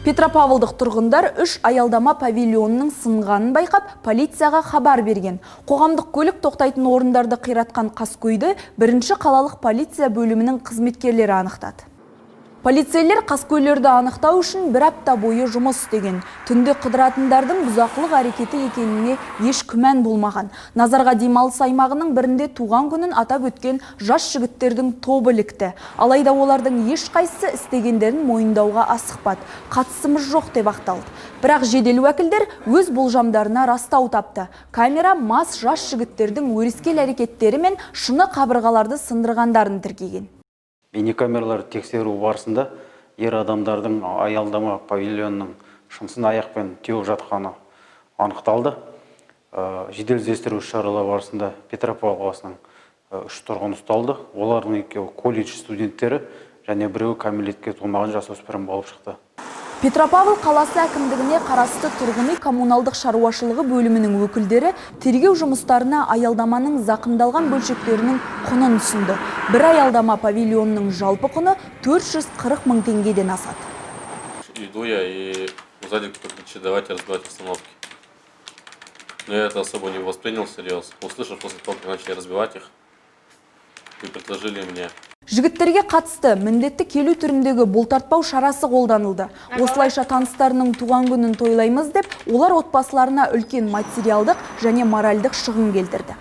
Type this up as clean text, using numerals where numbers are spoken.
Петропавлдық тұрғындар үш аялдама павильонының сынғанын байқап, полицияға хабар берген. Қоғамдық көлік тоқтайтын орындарды қиратқан қаскөйді бірінші қалалық полиция бөлімінің қызметкерлері анықтады. Полицейлер қаскөйлерді анықтау үшін бір апта бойы жұмыс істеген. Түнде қыдыратындардың бұзақылық әрекеті екеніне еш күмән болмаған. Назарға демалыс аймағының бірінде туған күнін атап өткен жас жігіттердің тобы ілікті. Алайда олардың ешқайсысы істегендерін мойындауға асықпады. Қатысымыз жоқ деп ақталды. Бірақ жедел уәкілдер өз болжамдарына растау тапты. Камера мас жас жігіттердің өрескел әрекеттері мен шыны қабырғаларды сындырғандарын тіркеген. Бейнекамераларды тексеру барысында ер адамдардың аялдама павильонының шынысын аяқпен теуіп жатқаны анықталды. Жедел іздестіру іс-шаралар барысында Петропавл қаласының үш тұрғыны ұсталды. Олардың екеуі колледж студенттері және біреуі кәмелетке толмаған жасөспірім болып шықты. Петропавл қаласы әкімдігіне қарасты тұрғын үй коммуналдық шаруашылығы бөлімінің өкілдері тергеу жұмыстарына аялдаманың зақымдалған бөлшектерінің құнын ұсынды. Бір аялдама павильонының жалпы құны 440 мың теңгеден асады. Иду я, и сзади кто-то кричит: «Давайте разбивать остановки». Но я это особо не воспринял всерьез. Услышав после того, как начали разбивать их, и предложили мне Жігіттерге қатысты міндетті келу түріндегі бұлтартпау шарасы қолданылды. Осылайша, таныстарының туған күнін тойлаймыз деп, олар отбасыларына үлкен материалдық және моральдық шығын келтірді.